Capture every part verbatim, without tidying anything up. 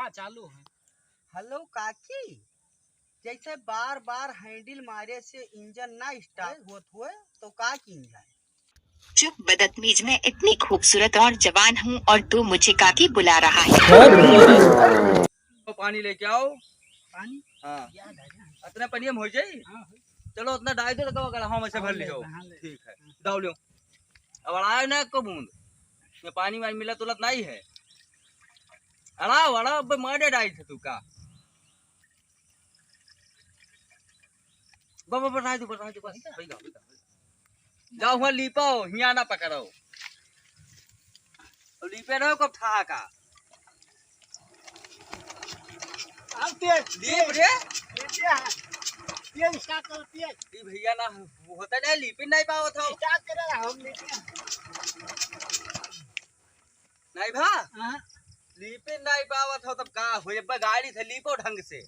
हाँ, चालू है। हेलो काकी, जैसे बार बार हैंडल मारे से इंजन ना स्टार्ट होत होए तो का कीन जाए? चुप बदतमीज, मैं इतनी खूबसूरत और जवान हूँ और तू मुझे काकी बुला रहा है। तो पानी लेके आओ। पानी? हाँ। अतना पनिया में हो जाई? हाँ, हो। चलो, उतना डाल दो, तो गड़हा में से भर लियो। हाँ, ले। ठीक है, डाल लियो। अब अड़ाए ना एको बूंद, ये पानी वानी मिलत उलत नहीं है। अड़ाओ, अड़ाओ, अब मारे डाई थे तू का? बस, बस, बस, रह दो, बस, रह दो, बस, भैया, भैया। जाओ, हुआँ लीपो, हियाँ ना पकड़ो। अब लीपे रहो, कब ठहा का? अब तेज, लीप तेज, रे। तेज, तेज, स्टार्ट करो, तेज। ई भैया ना, होता नहीं, लीपे नहीं पावत हो। स्टार्ट करे ना, हम लीपे। नहीं भा? हाँ। लीपे नहीं पावत हो तब का हो? अब गाड़ी से लीपो ढंग से।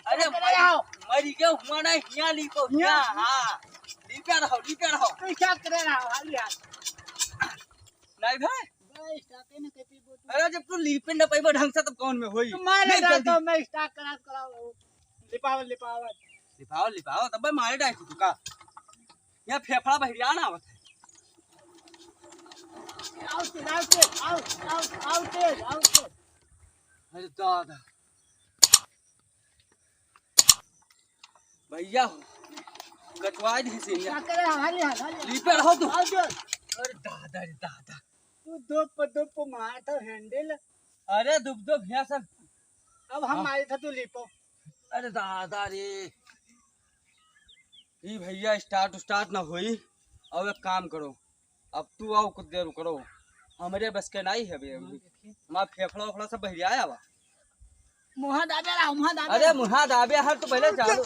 अरे क्या करे मरी, रहो? मरी गयो हुआँ ना, हियाँ लीपो, हियाँ? हियाँ, हाँ। लीपे रहो, लीपे रहो। तो क्या करे रहो, हाली हाल। नहीं भा? बस, स्टार्टे न कर पीबो तू। अरे जब तू लीपे न पाइबो ढंग से तब कौन में होई? तो मारे ले जा जल्दी। तो मैं स्टार्ट करा, कराओ। लिपावत, लिपावत। लिपावत, लिपावत, तब मारे डाई तू का? यहाँ फेफड़ा बहिरिया ना आवत है। आओ तेज, आओ तेज, आओ, आओ, आओ तेज, आओ तेज। अरे दादा। भैया हो, कटवा दी से क्या करे, हाली हाल, हाली हाल। लीपे रहो तू। आओ तेज। अरे दादा रे दादा। तू दो प, दो प मार तो हैंडल। अरे दुब दुब भैया सब। अब हम हाँ। आए थे तू लीपो। अरे दादा रे। ई भैया स्टार्ट उस्टार्ट ना होई। अब एक काम करो, अब तू आओ कुछ देर करो, हमरे बस के नहीं है बे अभी। हमार फेफड़ा उफड़ा सब बहिरिया आवा। मुहा दाबे रहा, मुहा दाबे अरे रहा। मुहा दाबे हर तू पहले चालू।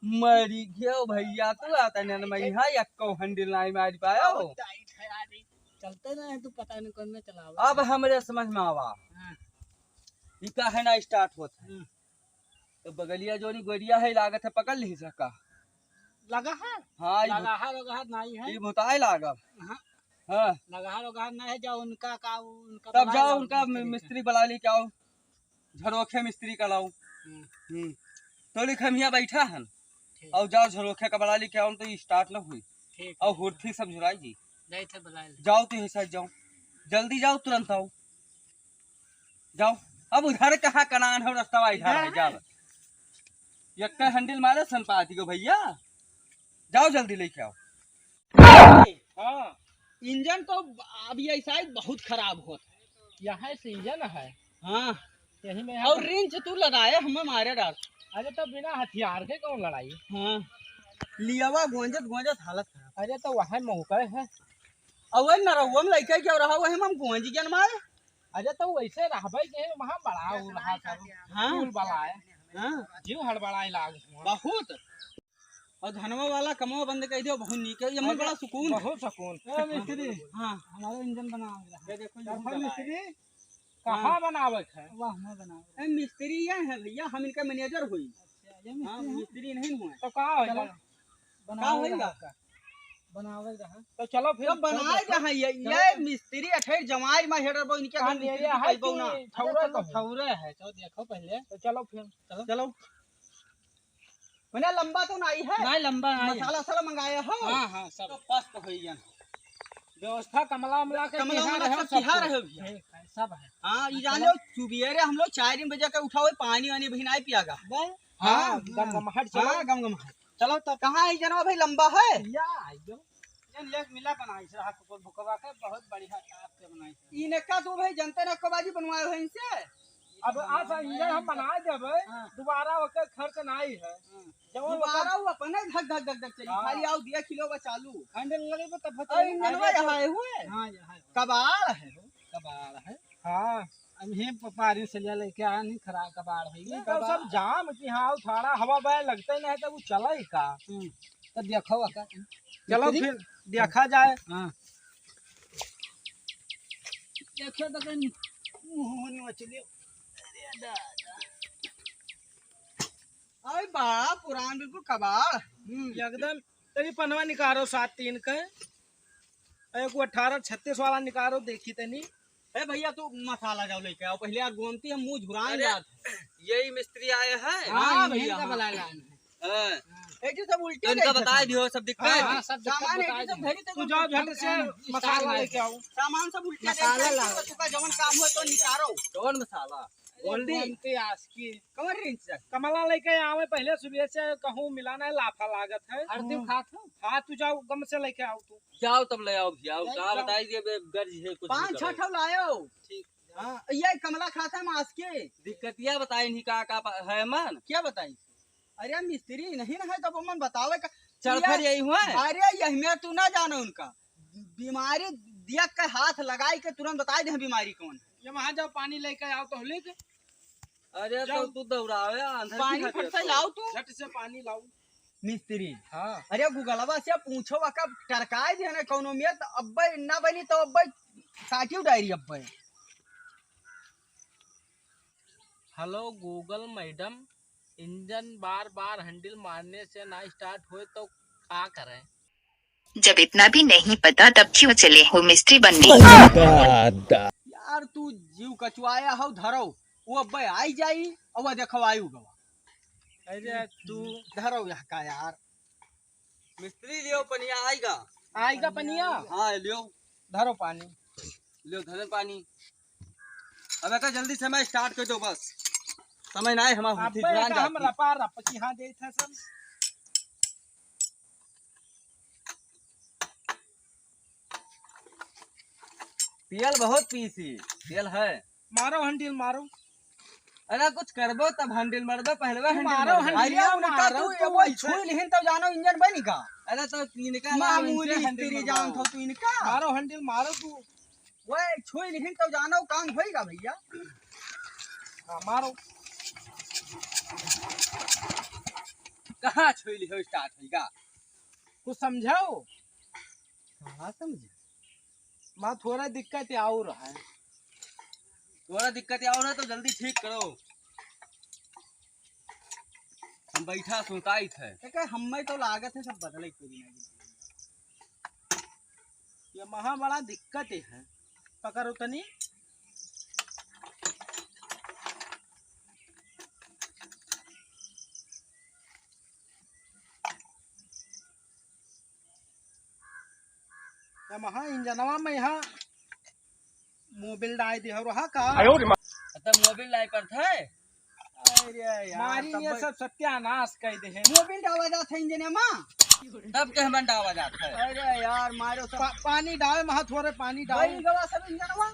मरी गयो भैया तू आता नहीं मैं यहाँ यक्को हैंडल नहीं मार पायो। बहुत टाइट है यार, चलते ना है तू पता नहीं कौन में चलावा। अब हमरे समझ में आवा। हाँ। ई काहे ना स्टार्ट होत है। हाँ। तो बगलिया जोनी गोरिया है, लागत है पकड़ ली सका। लगा है? हाँ, ई लगा है, लगा है, नहीं है। ई भुताए लागल। हाँ। हाँ। लगा है, लगा है, नहीं है, जाओ उनका का, उनका तब बुला जाओ लो उनका मि-, मिस्त्री से। मिस्त्री बुला ली के आओ, झरोखे मिस्त्री का लाओ। हम्म। हम्म। तो लिख हम यहाँ बैठा हन। ठीक। और जाओ झरोखे का बुला ली के आओ, तो ई स्टार्ट ना हुई। ठीक और है। हुरथी सब झुराई जी। नहीं थे बुला ले। जाओ तो यही साइड जाओ, जल्दी जाओ, तुरंत आओ। जाओ, अब उधर कहाँ कनान हो, रास्ता इधर है, इधर। जाओ। यक्का हैंडल मारे सन पाती को भैया, जाओ जल्दी लेके आओ। हाँ। इंजन तो अब ये शायद बहुत खराब होत है। यहाँ से इंजन है। हाँ। यही में और रिंच तू लगाए हमें मारे डाल। अरे तो बिना हथियार के कौन लड़ाई? हाँ। लियावा गोंजत गोंजत हालत खराब। अरे तो वह मौका है। और वही नरौआ में लइका के रहा, वही में हम गोंज गन मारे। अरे तो वैसे रहबे के वहाँ बड़ा उ रहा सब। हाँ। फूल वाला है। हाँ। जीव हड़बड़ाए लाग हुआ। बहुत। और धनवा वाला कमवा बंद कर दियो, बहुत नीक है, ये मन अरे, बड़ा सुकून है। बहुत सुकून। ए मिस्त्री, हाँ। हमारा इंजन बना रहा है। ये देखो, ये देखो चला है। मिस्त्री। कहाँ हाँ। बनावे है? वाह, मैं बनावे। ए, मिस्त्री ये है भैया, हम इनका मैनेजर हुई। अच्छा, ये हाँ, मिस्त्री है? मिस्त्री नहीं हुआ। तो का हो चलो, गया? बनावे का रहा होई आपका। बनावे रहा। तो चलो फिर, तो बनाए चलो, रहा है ये, चलो ये तो। मिस्त्री अठेर जमाई में हेडर बो, इनके हाँ, घर मिस्त्री ये तो है पैबो कि ना। ठौरा अरे, तो चलो, है। ठौरा है, चलो देखो पहले। तो चलो फिर। चलो। चलो। मने लंबा तो नहीं है? नहीं, लंबा नहीं है। मसाला वसाला मंगाया हो? हाँ, हाँ, सब। तो पस्त होई गया। व्यवस्था कमला उमला के कमला किहाँ उमला रहे हो, सब सब किहाँ कुछ। रहे हो भैया? ठीक है, सब है। हाँ, ई हाँ, जान चलो। लो, सुबेरे हम लोग चार बजे के उठा हुए, पानी वानी भी नहीं पियागा। बे? हाँ, हाँ, गमगमाहट चलो। हाँ, गमगमाहट। चलो तब। कहाँ है जनवा भाई, लंबा है? या, यो। जन एक मिला बनाई से, हाथ को भुकवा के बहुत बढ़िया टाप के बनाई से। इनका तो भाई जनते ना कबाजी बनवाए हो इनसे। अब आ सा इंजन हम बनाए देबे, हाँ। दोबारा ओकर खर्च नाई है। हाँ। जब वो दोबारा ओकर वो अपने धक धक धक धक चली, हाँ। खाली आओ दिया किलो बा चालू। हैंडल लगे तो तब और इंजन अरे भाई तो हमारे हुए। हाँ, ये है। कबाड़ है हो, कबाड़ है। हाँ, हम ही प-, पारी से ले लेके आए, नहीं खराब कबाड़ है। ये नहीं, तो कबाड़ सब है। जाम कि हाँ, उठाड़ा हवा बह लगते नहीं है, तब वो चला ही का? हम्म। तो देखो का। चलो मिस्त्री? फिर देखा जाए। हाँ। देखो तो कहीं मुंह नोच लियो। अरे दादा। अरे बड़ा पुरान बिल्कुल कबाड़। हम्म। एकदम तनी पनवा निकारो सात तीन के। एक वो अठारह छत्तीस वाला निकारो, देखी तनी। ए भैया, तू मसाला जाओ लेके आओ पहले यार, गोमती हम मुंह झुरान अरे, जात है। यही मिस्त्री आए हैं। हाँ, हाँ, भैया, इनका हाँ। बुला लाए हैं। हाँ। हाँ। ए, जो सब उल्टे तो इनका गए थे बता सब। दियो सब दिक्कत। हाँ, हाँ, सब दिक्कत सामान बता है, जो सब दियो। घरी तू जाओ झट से मसाला लेके आओ। सामान सब उल्टे मसाला गए थे, लाओ। तो तुका जवन काम हो तो निकारो। कौन मसाला? अरे, गोल्डी। गोमती आज की। कमर रिंच। कमला लेके आवे पहले सुबह से कहूँ मिला नहीं लाफा लागत है। हरदी खात हो? हाँ, तू जाओ गम से लेके आओ तू। जाओ तब ले आओ भैया, जाओ, का जाओ। बताई दिए बे, गर्ज है कुछ भी पाँच करो। छह ठो लायो। ठीक। हाँ, ये कमला खाता है मास के। दिक्कतिया बताई नहीं का, का पा-, है मन? क्या बताई? अरे मिस्त्री नहीं ना है तब मन बतावे का। चरफर या-, यही हुआ है? अरे यही में तू ना जानो उनका। बीमारी दिया के हाथ लगाई के तुरंत बताई दे बीमारी कौन है। ये वहाँ जाओ पानी लेके आओ तो लिख। अरे तो जाओ। तू दौड़ावे, अंदर पानी की फट से खातिर लाओ तू। झट से पानी लाओ। मिस्त्री। हाँ। अरे गूगलवा से पूछो, अका टरकाए दे ना कौनो में, तो अब्बे ना बनी, तो अब्बे साटियो डायरी अब्बे। हेलो गूगल मैडम, इंजन बार बार हैंडल मारने से ना स्टार्ट होए तो का करें? जब इतना भी नहीं पता तब क्यों चले हो मिस्त्री बनने? यार तू जीव कचुआया हो, धरो, वो अब्बे आई जाई, और वो देखो आयु गवा। अरे तू धरो यहाँ का यार। मिस्त्री लियो पनिया आएगा। आएगा पनिया? हाँ, लियो। धरो पानी। लियो, धरो पानी। अब एका जल्दी से मैं स्टार्ट कर दो बस। समय ना है हमारा अब्बे हुती, ध्यान एका हम जाती। रपा रप की हाँ देत है सब। तेल बहुत पीसी, तेल है। मारो हैंडल मारो। अरे कुछ करबो तब हैंडल मारबो, पहले तू हैंडल मारो मारबो। हैंडल अरे उनका मारो तू तू ये वो ऐसे। छुई लिहिन तब जानो इंजन बनी का। अरे तो इनका नाम मामूली इनसे हैंडल स्त्री मरवाओ। जानत हो तू इनका। मारो हैंडल मारो तू। वो छुई लिहिन तब जानो काम होइगा भैया। हाँ, मारो। कहाँ छुई लिहो स्टार्ट होइगा? कुछ समझाओ। कहाँ समझे? माँ थोड़ा दिक्कत और है। थोड़ा दिक्कत और है तो जल्दी ठीक करो। हम बैठा सुताइत है। देखे, हम्मे तो लागत है सब बदले के दिन। ये महा बड़ा दिक्कत है। पकड़ो तनी। ये महा इंजनवा में यहाँ मोबिल डाल दे हो रहा का? आयो रे माँ। तब मोबिल डाल पर थे। अरे यार, मारी तब ये भाई सब सत्यानाश कर दे है। मोबिल डाला जात है इंजन में। तब के हमन डाला जात है। अरे यार, मारो सब। पा-, पानी डाल, महा थोड़े पानी डाल। भाई गवा सब इंजनवा।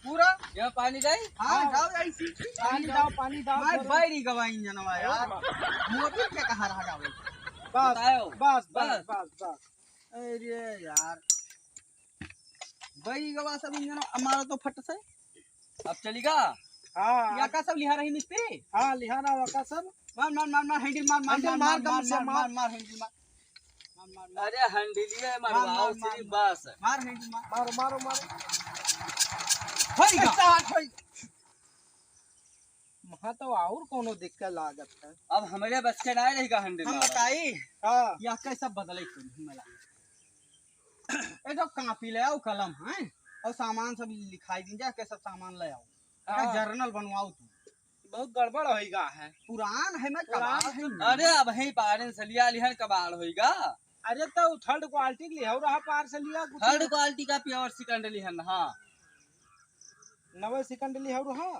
पूरा। ये पानी डाल। हाँ, हाँ। डाल ऐसी। पानी डाल, पानी डाल, मार थोड़े। बैरी गवा इंजनवा यार। मोबिल के कहाँ रहा जावे? बस, बताओ। बस, बस, बस। बस, बस। अरे यार। बई गवा सब इंजन हमारा तो फट से। अब चलिगा? हाँ। या का सब लिहा रही मिस्त्री? हाँ, लिहा ना वका सब। मार, मार, मार, मार, हैंडल मार, मार, हैंडल मार, मार, मार, दम से मार, मार। मार, मार, हैंडल मार। मार, मार, मार। अरे हैंडलिए मार, मरवाओ मार, सिर्फ मार। बस। मार हैंडल मार। मारो, मारो, मारो। होइगा। स्टार्ट होइगा। महा तो और कोनो दिक्कत लागत है। अब हमरे बस के नाय रहिगा हैंडल हम मारल। बताई? हाँ। या कैसा बदले के मिला। ए तो कापी ले आओ, कलम है, और सामान सब लिखाई दिन जा, के सब सामान ले आओ। हाँ। जर्नल बनवाओ तू। बहुत गड़बड़ होइगा है। पुरान है, मैं पुरान कबाड़ है। अरे अब है पारन से लिया लिहन कबाड़ होइगा। अरे तो थर्ड क्वालिटी लिया रहा पार से लिया कुछ। थर्ड क्वालिटी का प्योर सेकंड लिहन, हाँ। नवे सेकंड लिया रहा।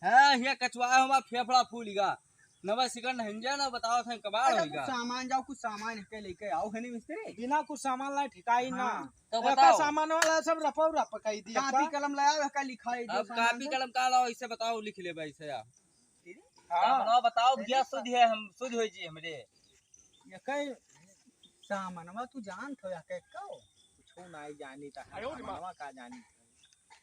हाँ, ये कचवा हमार फेफड़ा फूलिगा। नवा सिकंड हंजा ना बताओ थे कबाड़ अच्छा, होइगा। कुछ सामान जाओ, कुछ सामान के लेके आओ, है नहीं मिस्त्री? बिना कुछ सामान लाए ठिकाई ना। हाँ। तो एका बताओ। सामान वाला सब रपौ रप कई दिया कापी का? कलम लाओ, एका लिखाई दो अब सामान कापी दो। कलम का लाओ, इसे बताओ, लिख ले भाई से यार। हाँ। सामान बताओ, भैया सुध है, हम सुध हो जी हमरे। ये कई सामानवा तू जानत हो या के को? कुछ ना ही जानी ता आयो रे माँ। सामानवा का जानी।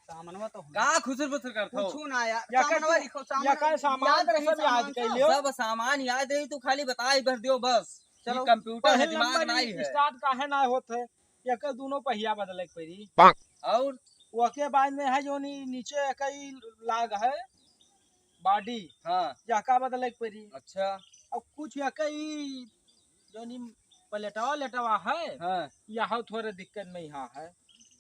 सामानवा तो हम का खुसर फुसर करत हो? कुछ ना यार, या का सामानवा तू, लिखो, या सामान का सामान याद रही, सब याद सामान कर सब। लियो। सब सामान याद रही, तू खाली बताई भर दियो बस। चलो। ये कंप्यूटर है, पहले दिमाग नंबर नहीं है। स्टार्ट काहे ना होत है? या का दोनों पहिया बदले के पड़ी। और? ओके बाद में है जो नी-, नीचे कई लाग है, बॉडी। हाँ। या का बदले के पड़ी। अच्छा। और कुछ या कई जो नी प्लेटवा लेटवा है, हाँ। यहाँ थोड़े दिक्कत में यहाँ है।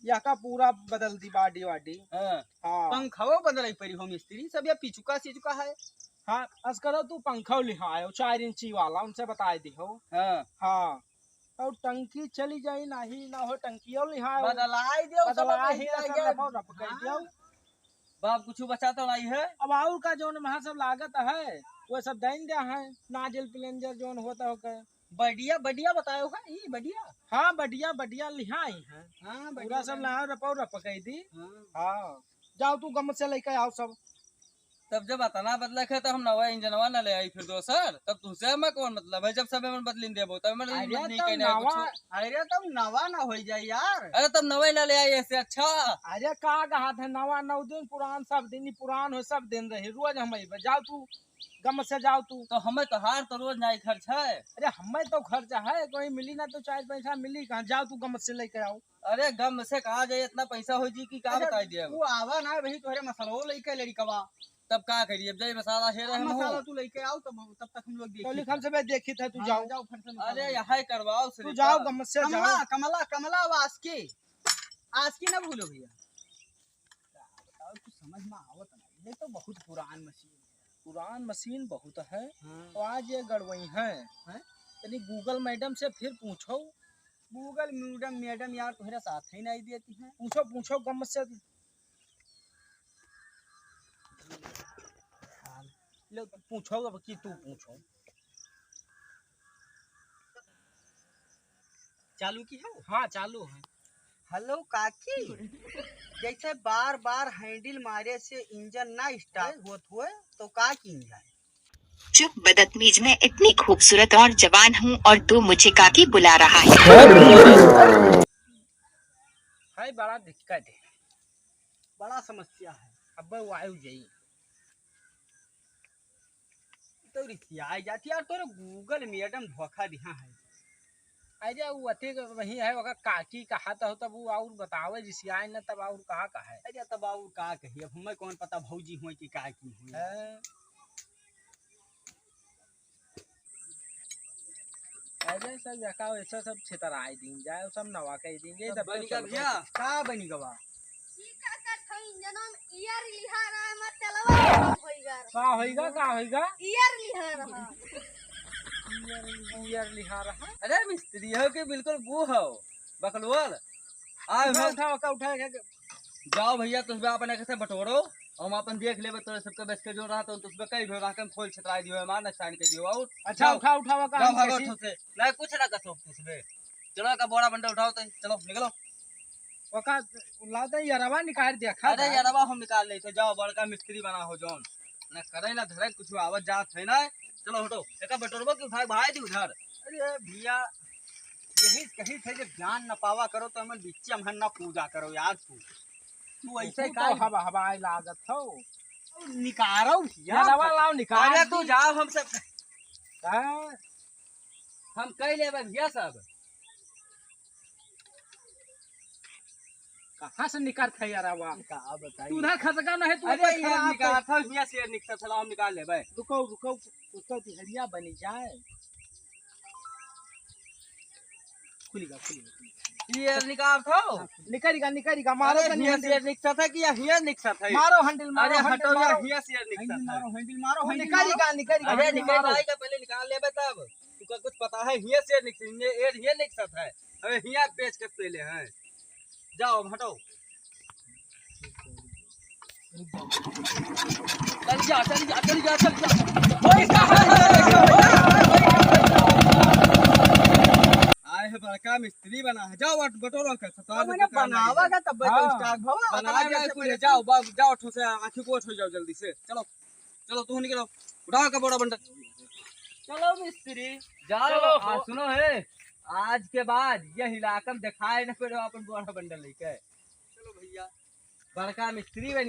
यहका पूरा बदल दी body वाडी। हाँ। हाँ। पंखवो बदलाई परी हो मिस्त्री, सब या पिचुका सिचुका है। हाँ, असकरो तू पंखव लिहा आयो, चार इंची वाला, उनसे बताए दिहो। हाँ। हाँ। और टंकी चली जाई, नाही ना हो टंकी और लिहा आयो। बदलाई दियो, सब बदलाई वही दियो, सब लगे। रपो रप कर हाँ। दियो। बाप कुछ बचा तो नहीं है। अब और का जौन वहाँ सब लागत है, वो सब दैन दिया है, नाजिल प्लेंजर जौन होता हो के। बढ़िया, बढ़िया बतायो है, ई बढ़िया। हाँ, बढ़िया, बढ़िया लिहा आई है। हाँ, बढ़िया पूरा सब बतायो। लाओ, रपो रप कह दी। हाँ। हाँ, जाओ तू गम से लेके आओ सब। तब जब अतना बदलक है, तो हम नवा इंजनवा न ले आई फिर दोसर, तब तुझसे हमें कौन मतलब है, जब सब में बदलिन देबो, तब में अरे नहीं तब कहने नवा कुछ। अरे तब नवा ना हो जाए यार। अरे तब नवा ही ना ले आई, ऐसे अच्छा। अरे का कहा था, नवा नौ दिन, पुरान सब दिन, पुरान हो सब दिन रही, रोज हम अइबे। जाओ तू, गम से जाओ तू। तो हमें तो हार तो रोज नाई खर्च है। अरे हमें तो खर्च है, कोई मिली ना तो चार पैसा मिली कहाँ, जाओ तू गम से लेके आओ। अरे गम से कहा जाए, इतना पैसा हो जी कि का अच्छा, बताई दिया। वो आवा ना भाई, तोहरे मसालो लेके लड़कवा। तब का करिए, अब जाई मसाला हे रहे हाँ, हम मसाला हो। तू लेके आओ, तब, तब तक हम लोग देखी तो लिखम था। से बे देखी था, तू हाँ, जाओ। जाओ, फट से मसाला अरे ले। यहाँ ही करवाओ तू सिर्फ जाओ, बस। गम से कमला, जाओ। कमला, कमला, वो आस्की, आस्की ना भूलो भैया। और कुछ समझ में आवत नहीं, ये तो बहुत पुरान मशीन है। पुरान मशीन बहुत है, हाँ। तो आज ये गड़वई है। हैं? तनी Google मैडम से फिर पूछो। Google मैडम, मैडम यार तोहरे साथ ही नहीं देती है। पूछो, पूछो, गम से। लो, पूछो अब कि तू पूछो। चालू की है? हाँ, चालू है। हेलो काकी, जैसे बार बार हैंडल मारे से इंजन ना स्टार्ट होत होए, तो का कीन जाए? चुप बदतमीज, मैं इतनी खूबसूरत और जवान हूँ और तू मुझे काकी बुला रहा है। है बड़ा दिक्कत है, बड़ा समस्या है। अब वायु जाई तो रिसियाई जाती यार, तोरे Google मैडम धोखा दिहा है। अरे वो अते वही है, ओका काकी कहा तो तब वो और बतावे रिसियाई न तब और कहा कहा है। अरे तब और का कही, अब हमें कौन पता भौजी हुई कि काकी हुई। हैं? अरे सब यका वैसा सब छितराई दीन जाए, सब नवा कह दीन जाए, सब बनी तो का सब भैया? का बनी गवा? ई का करत हई, इंजनवा में ईयर लिहा रहा, मत चलवा, का होइगा रे? का होइगा, का होइगा? ईयर लिहा रहा। ईयर, ईयर लिहा रहा। अरे मिस्त्री हो कि बिल्कुल वो हो, बकलोल। आ उठा, उठा, उठा, उठा, उठा। जाओ भैया, तुम अपने कैसे बटोरो, हम अपन देख लेबे, तोरे सबके बस के जो रहा, तो तुम कई भेरा के हम खोल छितराई दियो, हमार नुकसान के दियो, और अच्छा, जाओ। उठा, उठा, उठा, जाओ, हम भागो कैसे? उठो से। नहीं, कुछ ना कसो तुम बे। चलो, का बोरा बंडल उठाओ तो, चलो, निकलो। ओका लाते यारवा निकाल दिया, खा अरे जा। यारवा हम निकाल ले, तो जाओ, बड़का मिस्त्री बना हो जौन। ना करे ना धरे, कुछ आवत जात है ना। चलो हटो, एका बटोरबो की उठा के भाई दी उधर। अरे भैया, यही कही थे कि ज्ञान न पावा करो तो हमन बिच्चे हमन न पूजा करो यार तू। तू ऐसे तू का तो हवा, हवाई लागत हो। निकारो भैया। ये दवा लाओ, निकाल अरे तू दी। जाओ हमसे। हाँ। हम कह लेबे भैया सब। कहाँ से निकाल थे यार आवा? का बताई? तू उधर खसका नहीं, तू अरे उधर यार खड़ा निकाल था, हियाँ से निकसा था, हम निकाल लेबे। रुको, रुको, उसका दिहरिया बनी जाए। खुलेगा, खुलेगा, खुलेगा। ये निकाल था। निकलेगा, निकलेगा, मारो अरे तो हियाँ निकल से निकसा था कि या हियाँ निकसा था? मारो हैंडल, मारो अरे हैंडल, हटो यार, मारो। हियाँ से निकसा हैंडल था। मारो, हैंडल मारो, वो हैंडल निकलेगा, मारो। निकलेगा, अरे हैंडल निकल मारो। आएगा, पहले निकाल लेबे तब। तुका कुछ पता है, हियाँ से निकसा, ये, ये हियाँ निकसा था। अरे हियाँ पेच कस ले हैं। जाओ, अब हटाओ। चल जा, चल जा, चल जा, चल जा। आए है बड़का मिस्त्री बना है। जाओ, बट-, बटोरो के, सतवार तो मैंने दुकान बनावा आई है। का तब तो हाँ। स्टार्ट भवा, बनाए अपना में जैसे कुछ पहले जाओ, बाबू, जाओ, ठोसे, आँखी को उठ हो जाओ जल्दी से। चलो। चलो, तू निकलो, उठाओ का बड़ा बंडल। चलो मिस्त्री, जाओ। चलो, आ, हो। सुनो है, आज के बाद ये इलाका में दिखाए न पड़ो अपन बड़ा बंडल लेके। चलो भैया। बड़का मिस्त्री बन